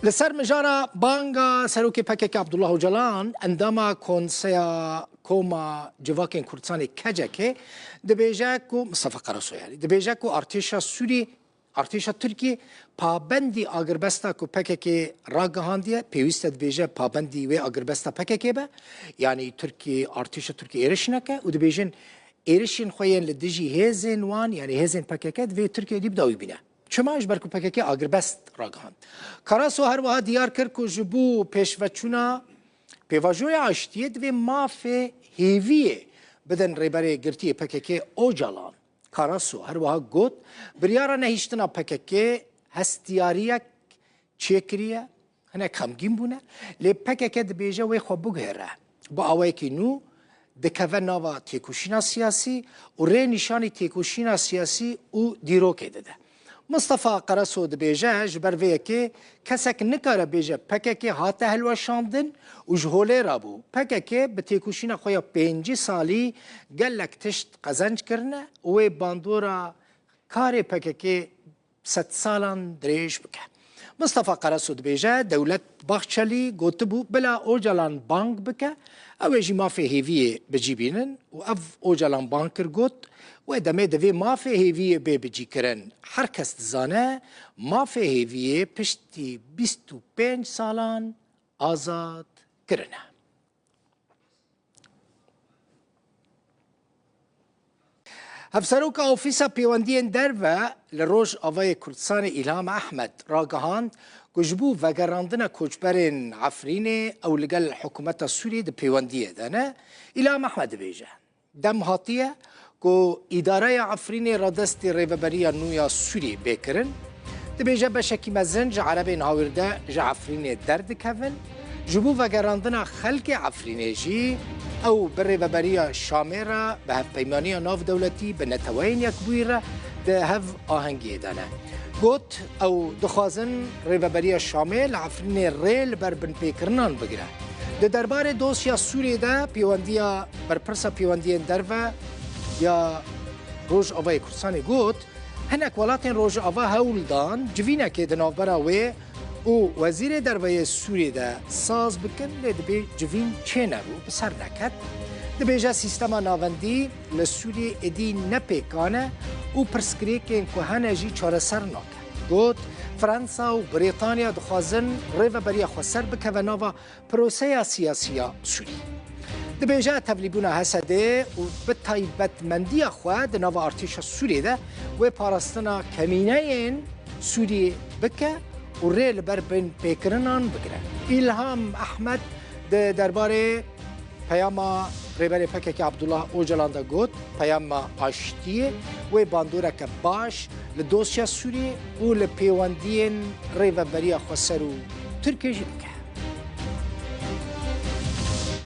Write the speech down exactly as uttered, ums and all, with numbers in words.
Li ser mijara banga Serokê P K K Abdullah Ocalan, endama Konseya Koma Civakên Kurdistanê, K C K, dibêje ku, Mistefa Karasoyarî, dibêje ku artêşa Sûrî, artêşa Tirkiyê pabendî agirbesta ku P K K ragihandiye, pêwîst e, dibêje, pabendî wê agirbesta P K K be. Yanî Tirkiyê, artêşa Tirkiyê êriş neke û dibêjin, êrişên xwe yên li dijî hêzên wan, yanî hêzên P K K, divê Tirkiye dî bi dawî bîne. Çima? Ji ber ku P K K agirbest ragihand. Karaso her wiha diyar kir ku ji bo pêşveçûna pêvajoya aştiyê divê mafê hêviyê bidin rêberê girtiyê P K K Ocalan. Karaso her wiha got, biryara nehiştina P K K hestiyariyek çêkiriye, hinek xemgîn bûne, lê P K K dibêje wê xwe biguhere. Bi awayekî nû dikeve nava têkoşîna siyasî û rê nîşanî têkoşîna siyasî û dîrokê dide. Mistefa Karaso dibêje, ji ber vê yekê kesek nikare bêje P K K hate hilweşandin û ji holê rabû. P K K bi têkoşîna xwe ya pêncî salî gelek tişt qezenc kirine û wê bandora karê P K K sedsalan dirêj bike. Mistefa Karaso dibêje, Dewlet Bahçelî gotibû bila Ocalan bang bike, ew ê jî mafê hêviyê bi cî bînin û ev Ocalan bang kir, got, wê demê divê mafê hêviyê bê bicîkirin. Her kes dizane mafê hêviyê piştî bîst û pênc salan azad kirine. Hevseroka Ofîsa Pêwendiyên Derve li Rojavayê Kurdistanê, Îlham Ehmed, ragihand ku ji bo vegerandina koçberên Efrînê ew li gel hikûmeta Sûriyê di pêwendiyê de ne. Îlham Ehmed dibêje, dem hatiye ku îdareya Efrînê radestî rêveberiya nû ya Sûriyê bê kirin. Dibêje beşekî mezin ji erebên hawîrde ji Efrînê derdikevin. Ji bo vegerandina xelkê Efrînê jî ew bi rêveberiya Şamê re, bi hevpeymaniya navdewletî, bi Neteweyên Yekbûyî re di hev ahengiyê de ne. Got, ew dixwazin rêveberiya Şamê li Efrînê rê li ber binpêkirinan bigire. Di derbarê dosya Sûriyê de pêwendiya berpirsa pêwendiyên derve ya Rojavayê Kurdistanê got, hinek welatên Rojava hewl dan civînekê di navbera wê û Wezîrê Derve yê Sûriyê de saz bikin, lê dibê civîn çênebû, bi ser neket. Dibêje sîstema navendî li Sûriyê êdî ne pêkan e û pirsgirêkên ku hene jî çareser nake. Got, Fransa û Brîtanya dixwazin rêveberiya xweser bikeve nava proseya siyasî ya Sûrî. Dibêje tevlîbûna H S D û bi taybetmendiya xwe di nava artêşa Sûriyê de wê parastina kemîneyên Sûriyê bike û rê li ber binpêkirinan bigire. Îlham Ehmed di derbarê peyama Rêberê P K K Abdullah Ocalan de got, peyama aştiyê wê bandoreke baş li dosya Sûriyê û li pêwendiyên rêveberiya xweser û Tirkiyê jî bike.